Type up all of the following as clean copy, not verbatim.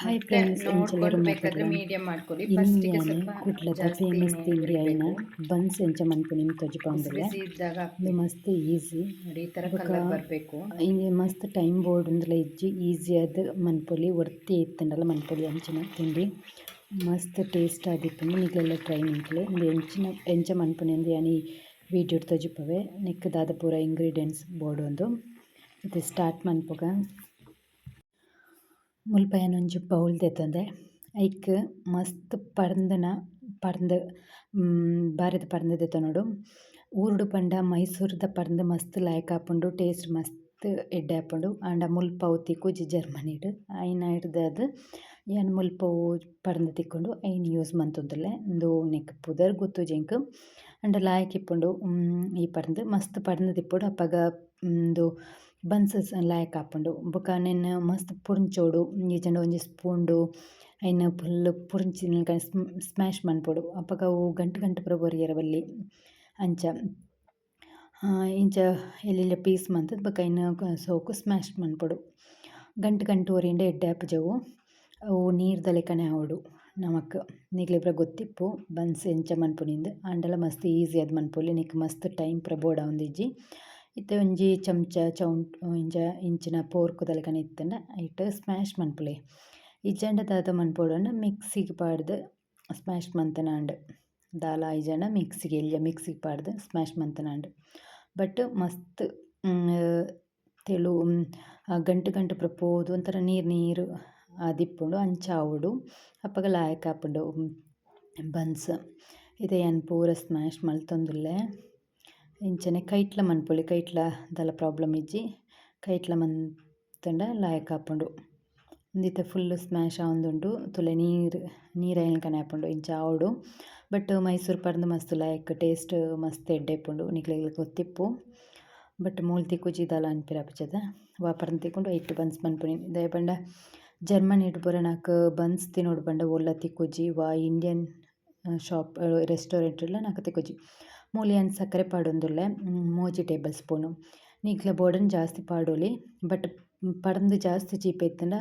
Hi ಮತ್ತೆ friends, ಎಂಚೆಲ್ಲರು ನೋಡ್ಕೊಂಡು ಬೇಕಾದರೆ ಮಾತೆರ್ಲ. ಮೀಡಿಯಮ್ ಮಾಡ್ಕೊಳ್ಳಿ. ಇನಿ ಫಸ್ಟಿಗೆ ಯಾನ್ ಸ್ವಲ್ಪ ಕುಡ್ಲದ ಫೇಮಸ್ ಜಾಸ್ತಿನೇ ತಿಂಡಿ ಆಯಿನ ಹುರಿಬೇಕು. ಬನ್ಸ್ ಎಂಚ ಮನ್ಪುನಿ ಬಿಸಿ ತೋಜಿಪಾವೊಂದುಲ್ಲೆ. ಬಿಸಿ ಇದ್ದಾಗ ಉಂದು ಹಾಕ್ಬೇಕು. ಮಸ್ತ್ ಈಸಿ ನೋಡಿ, ಈ ಥರ ಬೊಕ ಕಲರ್ ಬರಬೇಕು. ಇಂಚ ಮಸ್ತ್ ಟೈಮ್ ಬೋಡುಂದುಲ ಇಜ್ಜಿ, ಈಸಿ ಆದ್ ಮನ್ಪೊಲಿ, ಒರ್ತಿ ಇತ್ತುಂಡಲ ಮನ್ಪೊಲಿ ಅಂಚಿನ ತಿಂಡಿ. ಮಸ್ತ್ ಟೇಸ್ಟ್ ಆದಿಪ್ಪುಂಡು, ನಿಕ್ಲೆಲ ಟ್ರೈ ಮನ್ಪುಲೆ. ಉಂದು ಎಂಚಿನ ಎಂಚ ಮನ್ಪುನಿ ಅಂದ್ ಯಾನ್ ಈ ವೀಡಿಯೋಡ್ ತೋಜಿಪವೆ. ನೆಕ್ಕ್ ದಾದ ಪೂರ ಇಂಗ್ರೀಡಿಯೆಂಟ್ಸ್ ಬೋಡು ಇತ್ತೆ ಸ್ಟಾರ್ಟ್ ಮನ್ಪುಗ. ಮುಲ್ಪ ಯಾನ್ ಒಂಜಿ ಬೌಲ್ ದೆತೊಂದೆ, ಐಕ್ ಮಸ್ತ್ ಪರ್ಂದ್‌ನ ಪರ್ಂದ್, ಬಾರೆದ ಪರ್ಂದ್ ದೆತೊನೊಡು. ಊರುಡು ಪಂಡ ಮೈಸೂರುದ ಪರ್ಂದ್ ಮಸ್ತ್ ಲಾಯ್ಕ್ ಆಪುಂಡು, ಟೇಸ್ಟ್ ಮಸ್ತ್ ಎಡ್ಡೆ ಆಪುಂಡು. ಆಂಡ ಮುಲ್ಪ ಅವು ತಿಕ್ಕುಜಿ ಜರ್ಮನಿಡ್. ಆಯಿನೈರ್ದಾದ್ ಯಾನ್ ಮುಲ್ಪ ಪರ್ಂದ್ ತಿಕ್ಕುಂಡು, ಐನ್ ಯೂಸ್ ಮಂತೊಂದುಲ್ಲೆ. ಉಂದು ನೆಕ್ಕ್ ಪುದರ್ ಗೊತ್ತುಜಿ ಎಂಕ್, ಆಂಡ ಲಾಯ್ಕ್ ಇಪ್ಪುಂಡು ಈ ಪರ್ಂದ್. ಮಸ್ತ್ ಪರ್ಂದ್ ಇಪ್ಪೊಡು, ಅಪಗ ಉಂದು ಬನ್ಸ್ ಲಾಯ್ಕ್ ಆಪುಂಡು. ಬೊಕ ನೆನ್ನ್ ಮಸ್ತ್ ಪುರ್ಂಚೊಡು, ಇಜ್ಜಂಡ ಒಂಜಿ ಸ್ಪೂನ್ ಡು ಐನ್ ಫುಲ್ಲ್ ಪುರ್ಂಚಿಲಕ ಸ್ಮ್ಯಾಶ್ ಮನ್ಪೊಡು. ಅಪಗ ಅವು ಗಂಟು ಗಂಟು ಪೂರ ಬರಿಯೆರೆ ಬಲ್ಲಿ ಅಂಚ. ಇಂಚ ಎಲ್ಯ ಎಲ್ಯ ಪೀಸ್ ಮಂತುದು ಬೊಕ ಐನ್ ಸೋಕು ಸ್ಮ್ಯಾಶ್ ಮನ್ಪೊಡು. ಗಂಟು ಗಂಟು ಒರಿಂಡ ಎಡ್ಡೆ ಆಪುಜಿ ಅವು, ಅವು ನೀರ್ದ ಲೆಕನೆ ಆವೊಡು ನಮಕ್. ನಿಕ್ಲೆಗ್ ಪೂರ ಗೊತ್ತಿಪ್ಪು ಬನ್ಸ್ ಎಂಚ ಮನ್ಪುನಿಂದ್, ಆಂಡಲ ಮಸ್ತ್ ಈಸಿ ಆದ್ ಮನ್ಪೊಲಿ, ನೆಕ್ಕ್ ಮಸ್ತ್ ಟೈಮ್ ಪೂರ ಬೋಡಾವೊಂದಿಜ್ಜಿ. ಇತ್ತೆ ಒಂಜಿ ಚಮಚ ಚೌಂಟ್ ಇಂಚ ಇಂಚಿನ ಫೋರ್ಕ್ ದ ಲೆಕನೆ ಇತ್ತ್ಂಡ ಐಟ್ ಸ್ಮ್ಯಾಶ್ ಮನ್ಪುಲೆ. ಇಜ್ಜಾಂಡ ದಾದ ಮನ್ಪೊಡು ಪಂಡ ಮಿಕ್ಸಿಗ್ ಪಾಡ್ದ್ ಸ್ಮ್ಯಾಶ್ ಮಂತ್‌ನಾಂಡ್, ದಾಲ ಆಯಿಜಂಡ ಮಿಕ್ಸಿಗ್, ಎಲ್ಯ ಮಿಕ್ಸಿಗ್ ಪಾಡ್ದ್ ಸ್ಮ್ಯಾಶ್ ಮಂತ್‌ನಾಂಡ್. ಬಟ್ ಮಸ್ತ್ ತೆಳು ಗಂಟು ಗಂಟು ಪೂರ ಪೋದು ಒಂಥರ ನೀರು ನೀರು ಆದಿಪ್ಪುಂಡು, ಅಂಚ ಆವೊಡು, ಅಪಗ ಲಾಯ್ಕ್ ಆಪುಂಡು ಬನ್ಸ್. ಇತ್ತೆ ಯಾನ್ ಪೂರ ಸ್ಮ್ಯಾಶ್ ಮಲ್ತೊಂದುಲ್ಲೆ. ಇಂಚನೆ ಕೈಟ್ಲ ಮನ್ಪೊಲಿ, ಕೈಟ್ಲ ದಾಲ ಪ್ರಾಬ್ಲಮ್ ಇಜ್ಜಿ, ಕೈಟ್ಲ ಮಂತ್ಂಡ ಲಾಯ್ಕ್ ಆಪುಂಡು. ಉಂದು ಇತ್ತೆ ಫುಲ್ಲ್ ಸ್ಮ್ಯಾಶ್ ಆವೊಂದುಂಡು, ತೂಲೆ ನೀರು ನೀರ್ ಆಯಿಲೆಕನೆ ಆಪುಂಡು, ಇಂಚ ಆವೊಡು. ಬಟ್ ಮೈಸೂರು ಪರ್ಂದ್ ಮಸ್ತ್ ಲಾಯ್ಕ್, ಟೇಸ್ಟ್ ಮಸ್ತ್ ಎಡ್ಡೆ ಇಪ್ಪುಂಡು, ನಿಕ್ಲೆಗ್ ಗೊತ್ತಿಪ್ಪು. ಬಟ್ ಮೂಲು ತಿಕ್ಕುಜಿ, ದಾಲ ಅನ್ಪೆರೆ ಆಪುಜತ. ವಾ ಪರ್ಂದ್ ತಿಕ್ಕುಂಡು ಐಟ್ ಬನ್ಸ್ ಮನ್ಪುನಿ. ದಾಯೆ ಪಂಡ ಜರ್ಮನಿಡ್ ಪೂರ ನಕ್ ಬನ್ಸ್ ತಿನೊಡು ಪಂಡ ಓಲ್ಲ ತಿಕ್ಕುಜಿ, ವಾ ಇಂಡಿಯನ್ ಶಾಪ್ ರೆಸ್ಟೋರೆಂಟ್ ಡ್ಲ ನಕ್ ತಿಕ್ಕುಜಿ. ಮೂಲು ಯಾನ್ ಸಕ್ಕರೆ ಪಾಡೊಂದುಲ್ಲೆ 3 ಟೇಬಲ್ ಸ್ಪೂನ್. ನಿಕ್ಲೆ ಬೋಡಾಂಡ ಜಾಸ್ತಿ ಪಾಡೊಲಿ, ಬಟ್ ಪರ್ಂದ್ ಜಾಸ್ತಿ ಚೀಪೆ ಇತ್ತ್ಂಡ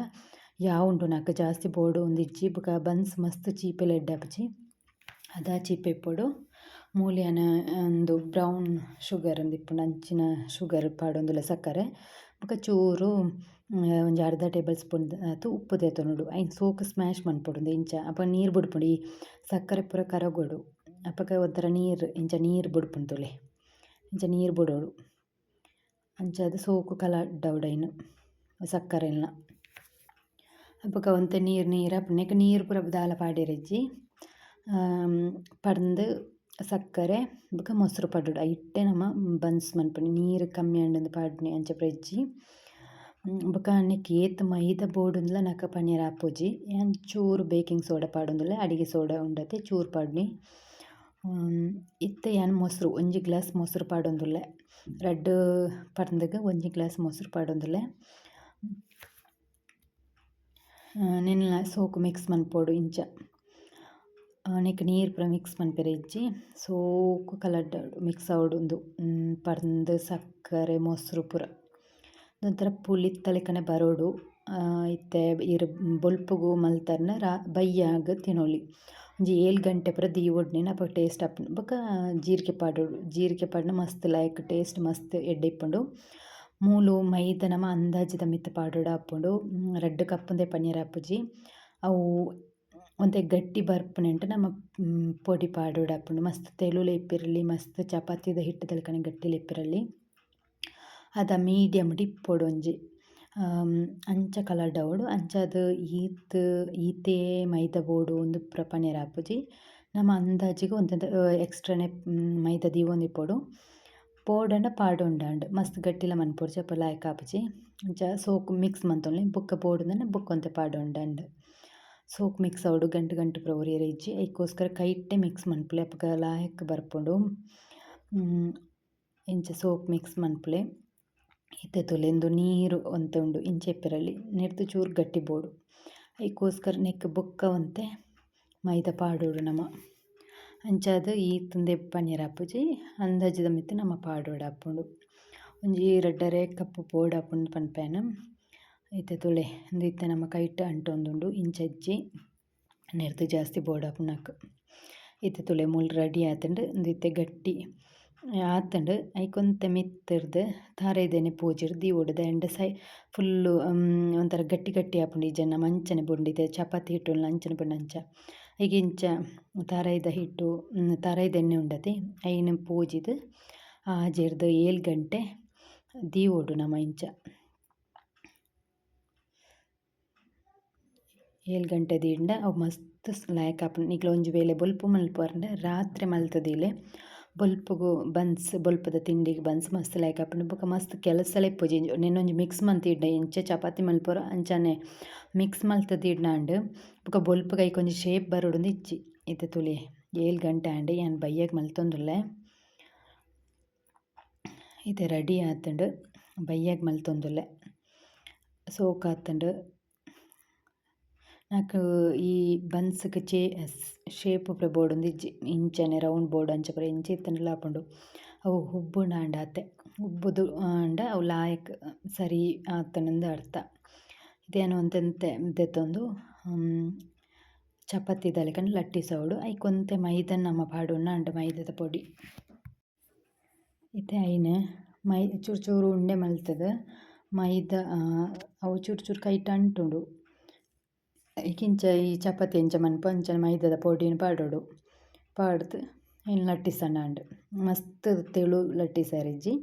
ಯಾವುಂಡು ನಕ್, ಜಾಸ್ತಿ ಬೋಡು ಇಂದಿಜ್ಜಿ. ಬೊಕ ಬನ್ಸ್ ಮಸ್ತ್ ಚೀಪೆಲ ಎಡ್ಡೆ ಆಪುಜಿ, ಅದ ಚೀಪೆ ಇಪ್ಪೊಡು. ಮೂಲು ಯಾನ್ ಉಂದು ಬ್ರೌನ್ ಶುಗರ್ ಇಂದ್ ಇಪ್ಪುಂಡು, ಅಂಚಿನ ಶುಗರ್ ಪಾಡೊಂದುಲ್ಲೆ ಸಕ್ಕರೆ. ಬೊಕ ಚೂರು ಒಂಜಿ ಅರ್ಧ ಟೇಬಲ್ ಸ್ಪೂನ್ ದಾತ್ ಉಪ್ಪು ದೆತೊನೊಡು. ಐನ್ ಸೋಕು ಸ್ಮ್ಯಾಶ್ ಮನ್ಪೊಡು ಉಂದು ಇಂಚ, ಅಪಗ ನೀರು ಬುಡ್ಪುಂಡು, ಈ ಸಕ್ಕರೆ ಪೂರ ಕರಗೊಡು. ಅಪಗ ಒಂಥರ ನೀರು, ಇಂಚ ನೀರು ಬುಡ್ಪುಂಡು ತೂಲೆ, ಇಂಚ ನೀರು ಬುಡೊಡು. ಅಂಚಾದ್ ಸೋಕು ಕಲಡೊಡು ಐನ್ ಸಕ್ಕರೆನ್ಲ. ಅಪಗ ಒಂತೆ ನೀರು ನೀರು ಆಪುಂಡು. ನೆಕ್ಕ್ ನೀರು ಪೂರ ದಾಲ ಪಾಡೆರೆ ಇಜ್ಜಿ. ಪರ್ಂದ್, ಸಕ್ಕರೆ ಬೊಕ ಮೊಸರು ಪಾಡೊಡು, ಐಟೇ ನಮ ಬನ್ಸ್ ಮನ್ಪುನಿ. ನೀರು ಕಮ್ಮಿ ಆಂಡಂದ್ ಪಾಡುನಿ ಅಂಚ ಪೂರ ಇಜ್ಜಿ. ಬೊಕ ನೆಕ್ಕ್ ಏತ್ ಮೈದ ಬೋಡುಂದುಲ ನಕ ಪನೀರೆ ಆಪುಜಿ. ಯಾನ್ ಚೂರು ಬೇಕಿಂಗ್ ಸೋಡ ಪಾಡೊಂದುಲ್ಲೆ, ಅಡಿಗೆ ಸೋಡ ಉಂಡತೆ, ಚೂರು ಪಾಡುನಿ. ಇತ್ತೆ ಯಾನ್ ಮೊಸರು, ಒಂಜಿ ಗ್ಲಾಸ್ ಮೊಸರು ಪಾಡೊಂದುಲ್ಲೆ. ರಡ್ಡ್ ಪರ್ಂದ್‌ಗ್ ಒಂಜಿ ಗ್ಲಾಸ್ ಮೊಸರು ಪಾಡೊಂದುಲ್ಲೆ. ನೆನ್‌ಲ ಸೋಕು ಮಿಕ್ಸ್ ಮನ್ಪೊಡು ಇಂಚ. ನೆಕ್ಕ್ ನೀರು ಪೂರ ಮಿಕ್ಸ್ ಮನ್ಪೆರೆ ಇಜ್ಜಿ, ಸೋಕು ಕಲಡೊಡು, ಮಿಕ್ಸ್ ಆವೊಡು ಉಂದು ಪರ್ಂದ್ ಸಕ್ಕರೆ ಮೊಸರು ಪೂರ. ಒಂಥರ ಪುಳಿತ ಲೆಕನೆ ಬರೊಡು. ಇತ್ತೆ ಈರ್ ಬೊಲ್ಪುಗು ಮಲ್ತರ್ಂಡ ಬಯ್ಯಗ್ ತಿನೊಲಿ. ಒಂಜಿ ಏಳ್ ಗಂಟೆ ಪೂರ ದೀವೊಡು ನೆನ್, ಅಪಗ ಟೇಸ್ಟ್ ಆಪುಂಡು. ಬೊಕ ಜೀರಿಗೆ ಪಾಡೊಡು, ಜೀರಿಗೆ ಪಾಡ್ಂಡ ಮಸ್ತ್ ಲಾಯ್ಕ್, ಟೇಸ್ಟ್ ಮಸ್ತ್ ಎಡ್ಡೆ ಇಪ್ಪುಂಡು. ಮೂಲು ಮೈದ ನಮ ಅಂದಾಜಿದ ಮಿತ್ತ್ ಪಾಡೊಡು ಆಪುಂಡು, ರಡ್ಡ್ ಕಪ್ ಉಂದೇ ಪನಿಯೆರೆ ಆಪುಜಿ. ಅವು ಒಂತೆ ಗಟ್ಟಿ ಬರ್ಪುನೆಂಟ್ ನಮ ಪೊಡಿ ಪಾಡೊಡು ಆಪುಂಡು. ಮಸ್ತ್ ತೆಲುಲ ಇಪ್ಪೆರಲ್ಲಿ, ಮಸ್ತ್ ಚಪಾತಿದ ಹಿಟ್ಟುದ ಲೆಕನೆ ಗಟ್ಟಿಲ ಇಪ್ಪೆರಲ್ಲಿ. ಅದ ಮೀಡಿಯಮ್ ಡ್ ಇಪ್ಪೊಡು ಒಂಜಿ, ಅಂಚ ಕಲಡಾವೊಡು. ಅಂಚಾದ್ ಈತ್ ಈತೇ ಮೈದ ಬೋಡು ಇಂದ್ ಪೂರ ಪನಿಯೆರೆ ಆಪುಜಿ. ನಮ ಅಂದಾಜಿಗ್ ಒಂತೆ ಒಂತೆ ಎಕ್ಸ್ಟ್ರಾನೆ ಮೈದ ದೀವೊಂದಿಪ್ಪೊಡು. ಬೋಡಾಂಡ ಪಾಡೊಂಡಾಂಡ್, ಮಸ್ತ್ ಗಟ್ಟಿಲ ಮನ್ಪೊಡ್ಚಿ, ಅಪ ಲಾಯ್ಕ್ ಆಪುಜಿ. ಅಂಚ ಸೋಕು ಮಿಕ್ಸ್ ಮಂತೊನ್ಲೆ, ಬೊಕ್ಕ ಬೋಡುಂಡ ಬೊಕ್ಕ ಒಂತೆ ಪಾಡೊಂಡಾಂಡ್. ಸೋಕು ಮಿಕ್ಸ್ ಆವೊಡು, ಗಂಟು ಗಂಟು ಪೂರ ಒರಿಯೆರೆ ಇಜ್ಜಿ. ಐಕೋಸ್ಕರ ಕೈಟೇ ಮಿಕ್ಸ್ ಮನ್ಪುಲೆ, ಅಪಗ ಲಾಯ್ಕ್ ಬರ್ಪುಂಡು. ಇಂಚ ಸೋಕು ಮಿಕ್ಸ್ ಮನ್ಪುಲೆ. ಇತ್ತೆ ತೂಲೆ ಉಂದು ನೀರು ಒಂತೆ ಉಂಡು, ಇಂಚ ಇಪ್ಪೆರಲ್ಲಿ, ನೆರ್ದ್ ಚೂರು ಗಟ್ಟಿ ಬೋಡು. ಐಕೋಸ್ಕರ ನೆಕ್ಕ್ ಬೊಕ್ಕ ಒಂತೆ ಮೈದ ಪಾಡೊಡು ನಮ. ಅಂಚಾದ್ ಈತ್ ಉಂದೇ ಪನಿಯೆರೆ ಆಪುಜಿ, ಅಂದಾಜಿದ ಮಿತ್ತ್ ನಮ ಪಾಡೊಡಾಪುಂಡು. ಒಂಜಿ ರಡ್ಡರೆ ಕಪ್ ಬೋಡಾಪುಂಡು ಪನ್ಪೆ ಯಾನ್. ಇತ್ತೆ ತೂಲೆ ಉಂದು ಇತ್ತೆ ನಮ ಕೈಟ್ ಅಂಟೊಂದುಂಡು ಇಂಚ ಇಜ್ಜಿ ನೆರ್ದ್ ಜಾಸ್ತಿ ಬೋಡಾಪುನಕ್. ಇತ್ತೆ ತೂಲೆ ಮೂಲು ರೆಡಿ ಆತುಂಡು ಉಂದು ಇತ್ತೆ ಗಟ್ಟಿ ಆತುಂಡು ಐಕ್ ಒಂತೆ ಮಿತ್ತುರ್ದ್ ತಾರಾಯಿದೆನೆ ಪೂಜಿರ್ ದೀವೊಡು ದಾಯೆಂಡ ಸೈ ಫುಲ್ಲು ಒಂಥರ ಗಟ್ಟಿ ಗಟ್ಟಿ ಆಪುಂಡು ಇಜ್ಜಂಡ ನಮ ಅಂಚನೆ ಬುಡ್ಂಡ ಇತ್ತೆ ಚಪಾತಿ ಹಿಟ್ಟುಲ ಅಂಚನೆ ಬುಡ್ಂಡ ಅಂಚ. ಐಕ್ ಇಂಚ ತಾರಾಯಿದ ಹಿಟ್ಟು ತಾರಾಯಿದ ಎಣ್ಣೆ ಉಂಡತೆ ಐನ್ ಪೂಜಿದ್ ಆಜೆರ್ದ್ 7 ಗಂಟೆ ದೀವೊಡು ನಮ ಇಂಚ. 7 ಗಂಟೆ ದೀಂಡ ಅವು ಮಸ್ತ್ ಲಾಯ್ಕ್ ಆಪುಂಡು. ನಿಕ್ಲ್ ಒಂಜಿ ವೇಳೆ ಬೊಲ್ಪು ಮಲ್ಪುವರ್ಂಡ ರಾತ್ರೆ ಮಲ್ತ್ ದೀಲೆ ಬೊಲ್ಪುಗು ಬನ್ಸ್ ಬೊಲ್ಪುದ ತಿಂಡಿಗ್ ಬನ್ಸ್ ಮಸ್ತ್ ಲಾಯ್ಕ್ ಆಪುಂಡು. ಬೊಕ ಮಸ್ತ್ ಕೆಲಸಲ ಇಪ್ಪುಜಿ ನೆನ್ನೊಂಜಿ ಮಿಕ್ಸ್ ಮಲ್ತ್ ದೀಂಡ ಎಂಚ ಚಪಾತಿ ಮಲ್ಪುವರ ಅಂಚನೆ ಮಿಕ್ಸ್ ಮಲ್ತ್ ದೀಡ್ನಾಂಡ್ ಬೊಕ ಬೊಲ್ಪುಗ್ ಐಕ್ ಒಂಜಿ ಶೇಪ್ ಬರೊಡುಂದು ಇಜ್ಜಿ. ಇತ್ತೆ ತೂಲೆ 7 ಗಂಟೆ ಆಂಡ್ ಯಾನ್ ಬಯ್ಯಗ್ ಮಲ್ತೊಂದುಲ್ಲೆ. ಇತ್ತೆ ರೆಡಿ ಆತುಂಡು ಬಯ್ಯಗ್ ಮಲ್ತೊಂದುಲ್ಲೆ ಸೋಕಾತುಂಡು. ನಕ್ ಈ ಬನ್ಸ್ಗ್ ಚೇ ಶೇಪ್ ಪೂರ ಬೋಡುಂದು ಇಜ್ಜಿ ಇಂಚನೆ ರೌಂಡ್ ಬೋಡು ಅಂಚ ಪೂರ ಎಂಚ ಇತ್ತುಂಡಲ ಆಪುಂಡು. ಅವು ಉಬ್ಬುನಾಂಡ ಆತೆ ಉಬ್ಬುದು ಆಂಡ ಅವು ಲಾಯಕ್ ಸರಿ ಆತುಂಡುಂದು ಅರ್ಥ. ಇತ್ತೆ ಯಾನ್ ಒಂತೆ ಒಂತೆ ದೆತ್ತೊಂದು ಚಪಾತಿದ ಲೆಕನೆ ಲಟ್ಟಿಸವೊಡು ಐಕ್ ಒಂತೆ ಮೈದನ್ ನಮ ಪಾಡೊನ್ನ ಆಂಡ ಮೈದದ ಪೊಡಿ. ಇತ್ತೆ ಐನ್ ಮೈ ಚೂರು ಚೂರು ಉಂಡೆ ಮಲ್ತುದು ಮೈದ ಅವು ಚೂರು ಚೂರು ಕೈಟ್ ಅಂಟುಂಡು. ಐಕ್ ಇಂಚ ಈ ಚಪಾತಿ ಎಂಚ ಮನ್ಪು ಅಂಚನೆ ಮೈದದ ಪೊಡಿನ್ ಪಾಡೊಡು ಪಾಡ್ದ್ ಐನ್ ಲಟ್ಟಿಸೊನಾಂಡ್ ಮಸ್ತ್ ತೆಳು ಲಟ್ಟಿಸೆರೆ ಇಜ್ಜಿ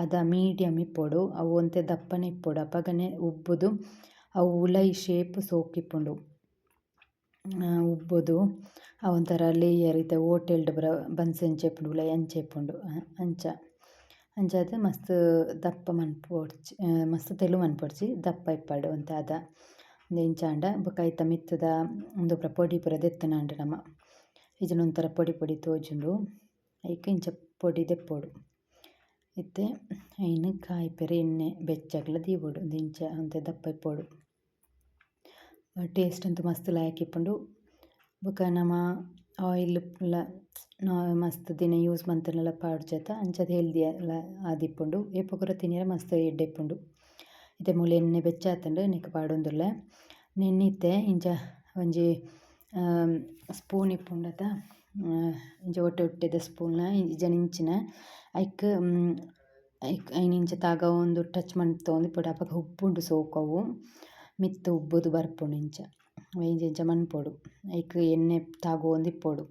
ಅದ ಮೀಡಿಯಮ್ ಇಪ್ಪೊಡು ಅವು ಒಂತೆ ದಪ್ಪನೆ ಇಪ್ಪೊಡು ಅಪಗನೆ ಉಬ್ಬುದು ಅವು ಉಲಯಿ ಶೇಪ್ ಸೋಕು ಇಪ್ಪುಂಡು. ಉಬ್ಬುದು ಅವು ಒಂಥರ ಲೇಯರ್ ಇತ್ತೆ ಹೋಟೆಲ್ಡ್ ಪೂರ ಬನ್ಸ್ ಎಂಚ ಇಪ್ಪುಂಡು ಉಲಯಿ ಅಂಚ ಇಪ್ಪುಂಡು ಅಂಚ ಅಂಚಾದ್ ಮಸ್ತ್ ದಪ್ಪ ಮನ್ಪೊಡ್ಚಿ ಮಸ್ತ್ ತೆಳು ಮನ್ಪೊಡ್ಚಿ ದಪ್ಪ ಇಪ್ಪಡ್ ಒಂತೆ ಅದ. ಉಂದು ಇಂಚ ಆಂಡ ಬೊಕ ಐತ ಮಿತ್ತುದ ಉಂದು ಪೂರ ಪೊಡಿ ಪೂರ ದೆತ್ತುನಾಂಡ್ ನಮ ಇಜ್ಜಿಂಡ ಒಂಥರ ಪೊಡಿ ಪೊಡಿ ತೋಜುಂಡು ಐಕ್ ಇಂಚ ಪೊಡಿ ದೆಪ್ಪೊಡು. ಇತ್ತೆ ಐನ್ ಕಾಯಿಪೆರೆ ಎಣ್ಣೆ ಬೆಚ್ಚಗ್ಲ ದೀವೊಡು ಉಂದು ಇಂಚ ಒಂತೆ ದಪ್ಪ ಇಪ್ಪೊಡು. ಟೇಸ್ಟ್ ಅಂತು ಮಸ್ತ್ ಲಾಯ್ಕ್ ಇಪ್ಪುಂಡು. ಬೊಕ ನಮ ಆಯಿಲ್ ಲ ಮಸ್ತ್ ದಿನ ಯೂಸ್ ಮಂತುಂಡಲ ಪಾಡ್ಜತ ಅಂಚಾದ್ ಹೆಲ್ದಿ ಲ ಆದಿಪ್ಪುಂಡು. ಏಪೊಗುರ ತಿನಿಯೆರೆ ಮಸ್ತ್ ಎಡ್ಡೆ ಇಪ್ಪುಂಡು. ಇತ್ತೆ ಮೂಲು ಎಣ್ಣೆ ಬೆಚ್ಚ ಆತುಂಡು ನೆಕ್ಕ್ ಪಾಡೊಂದುಲ್ಲೆ. ನೆನ್ ಇತ್ತೆ ಇಂಚ ಒಂಜಿ ಸ್ಪೂನ್ ಇಪ್ಪುಂಡತ ಇಂಚ ಒಟ್ಟೆ ಒಟ್ಟೆದ ಸ್ಪೂನ್ ಇಜ್ಜಾಂಡ ಇಂಚಿನ ಐಕ್ ಐಕ್ ಐನ್ ಇಂಚ ತಾಗಾವೊಂದು ಟಚ್ ಮಂತೊಂದು ಇಪ್ಪೊಡು ಅಪಗ ಉಬ್ಬುಂಡು ಸೋಕು ಅವು ಮಿತ್ತ್ ಉಬ್ಬುದು ಬರ್ಪುಂಡು ಇಂಚ ಇಂಚ ಇಂಚ ಮನ್ಪೊಡು ಐಕ್ ಎಣ್ಣೆ ತಾಗೋಂದು ಇಪ್ಪೊಡು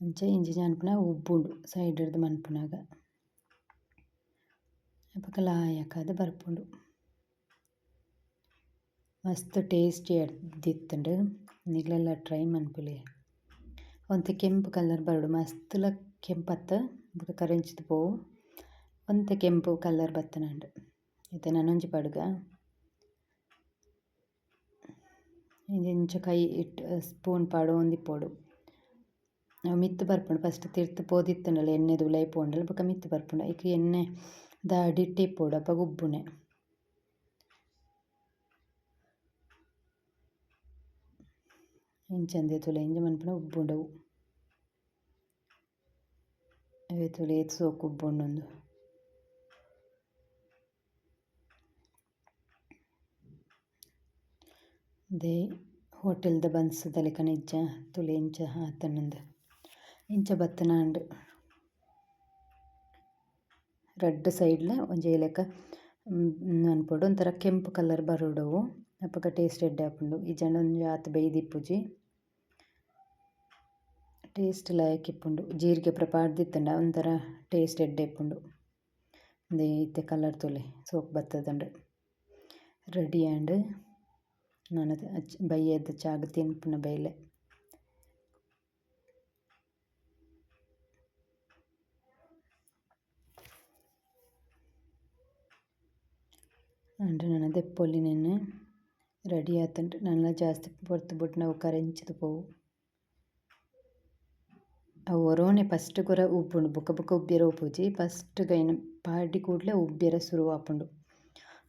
ಅಂಚ ಇಂಚ ಮನ್ಪುನಗ ಉಬ್ಬುಂಡು ಸೈಡ್ ಡ್ದ್ ಮನ್ಪುನಗ ಅಪಗ ಲಾಯಕಾದ್ ಬರ್ಪುಂಡು. ಮಸ್ತ್ ಟೇಸ್ಟಿ ಆದಿತ್ತುಂಡು ನಿಗ್ಲೆಲ ಟ್ರೈ ಮನ್ಪುಲೆ. ಒಂತೆ ಕೆಂಪು ಕಲರ್ ಬರೊಡು ಮಸ್ತ್ ಲ ಕೆಂಪತ್ತ್ ಬೊಕ ಕರಿಂಚಿದ್ ಪೋವು ಒಂತೆ ಕೆಂಪು ಕಲರ್ ಬತ್ತುನಾಂಡ್. ಇತ್ತೆ ನನೊಂಜಿ ಪಾಡುಗ. ಇಂಚ ಕೈ ಇಟ್ಟು ಸ್ಪೂನ್ ಪಾಡೊಂದು ಇಪ್ಪೊಡು. ಅವು ಮಿತ್ತ್ ಬರ್ಪುಂಡು ಫಸ್ಟ್ ತಿರ್ತ್ ಪೋದಿತ್ತುಂಡಲ ಎಣ್ಣೆದ ಉಲಯಿ ಪೋಂಡಲ ಬೊಕ ಮಿತ್ತ್ ಬರ್ಪುಂಡು. ಐಕ್ ಎಣ್ಣೆ ದ ಅಡಿಟ್ಟೆ ಇಪ್ಪೊಡು ಅಪಗ ಉಬ್ಬುನೆ. ಇಂಚ ತೂಲೆ ಇಂಚ ಮನ್ಪುನ ಉಬ್ಬುಂಡು ಅವು. ಅವ್ವೆ ತೂಲೆ ಏತ್ ಸೋಕು ಉಬ್ಬುಂಡು ಉಂದು. ಉಂದೇ ಹೋಟೆಲ್ದ ಬನ್ಸ್ ದ ಲೆಕನೆ ಇಜ್ಜ ತೂಲೆ ಇಂಚ ಆತುಂಡು ಇಂಚ ಬತ್ತುನಾಂಡ್. ರಡ್ಡ್ ಸೈಡ್ ಲ ಒಂಜೇ ಲೆಕ ಮನ್ಪೊಡು ಒಂಥರ ಕೆಂಪು ಕಲರ್ ಬರೊಡು ಅವು ಅಪಗ ಟೇಸ್ಟ್ ಎಡ್ಡೆ ಆಪುಂಡು ಇಜ್ಜಾಂಡ ಒಂಜಿ ಆತ್ ಬೈದಿಪ್ಪುಜಿ. ಟೇಸ್ಟ್ ಲಾಯ್ಕ್ ಇಪ್ಪುಂಡು ಜೀರಿಗೆ ಪೂರ ಪಾಡ್ದಿತ್ತುಂಡ ಒಂಥರ ಟೇಸ್ಟ್ ಎಡ್ಡೆ ಇಪ್ಪುಂಡು. ಉಂದೇ ಇತ್ತೆ ಕಲರ್ ತೂಲೆ ಸೋಕು ಬತ್ತುದುಂಡು. ರೆಡಿ ಆಂಡ್ ನನ ಬಯ್ಯದ ಚಾಗ್ ತಿನ್ಪುನ ಬೇಲೆ. ಆಂಡ ನನ ದೆಪ್ಪೊಲಿ ನೆನ್ ರೆಡಿ ಆತುಂಡು ನನಲ ಜಾಸ್ತಿ ಪೊರ್ತು ಬುಡ್ಂಡ ಅವು ಕರೆಂಚಿದ್ ಪೋವು. ಅವು ಒರೋನೆ ಫಸ್ಟ್ ಪೂರ ಉಬ್ಬುಂಡು ಬೊಕ ಬೊಕ ಉಬ್ಬಿಯೆರೆ ಉಪ್ಪುಜಿ ಫಸ್ಟ್ ಐನ್ ಪಾಡಿ ಕೂಡ್ಲೆ ಉಬ್ಬಿಯೆರೆ ಸುರು ಆಪುಂಡು.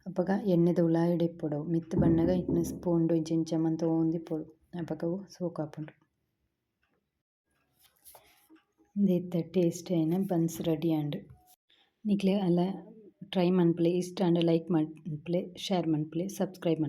ಅಪಗ ಎಣ್ಣೆದ ಉಲಾಯಿಡೆ ಇಪ್ಪೊಡು ಅವು ಮಿತ್ತ್ ಬನ್ನಗ ಐನ್ ಸ್ಪೂನ್ ಡು ಇಂಚ ಇಂಚ ಮಂತೊಂದು ಇಪ್ಪೊಡು ಅಪಗ ಅವು ಸೋಕು ಆಪುಂಡು. ಉಂದು ಇತ್ತೆ ಟೇಸ್ಟಿ ಆಯಿನ ಬನ್ಸ್ ರೆಡಿ ಆಂಡ್. ನಿಕ್ಲೆ ಅಲ್ಲ ಟ್ರೈ ಮನ್ಪುಲೆ ಇಷ್ಟ ಆಂಡ ಲೈಕ್ ಮನ್ಪುಲೆ ಶೇರ್ ಮನ್ಪುಲೆ ಸಬ್ಸ್ಕ್ರೈಬ್ ಮನ್ಪುಲೆ.